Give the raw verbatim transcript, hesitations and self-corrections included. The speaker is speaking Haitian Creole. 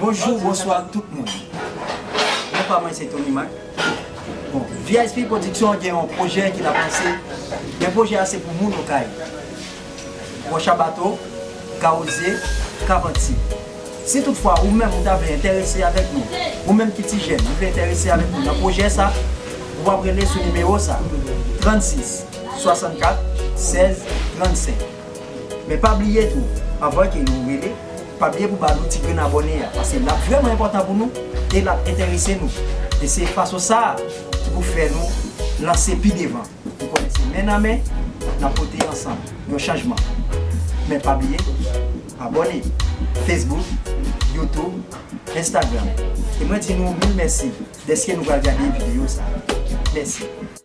Bonjou, bonswa tout moun. Non pa mwen se Tony Mac. Bon, V I S P Production gen yon pwojè ki l ap lanse. Men pwojè a se pou moun Okay. Wòchabato, Kawozye, Kapanti. Si toutfwa ou menm ou ta vle enterese avèk nou, ou menm ki ti jèn, ou vle enterese avèk nou nan pwojè sa, ou ap rele sou nimewo sa, trannsis swasannkat sèz trannsenk. Men pa bliye tou, anvan ke nou rele, pa bliye pou ba nou ti grenn abòne a, paske l ap vrèman enpòtan pou nou e l ap enterese nou. E se fason sa a ki pou fè nou lanse pi devan. Ou konnen se men nan men, n ap pote ansanm yon chanjman. Men pa bliye, abòne. Facebook, YouTube, Instagram. E mwen di nou mil mèsi dèske nou pral gade videyo sa. Mèsi.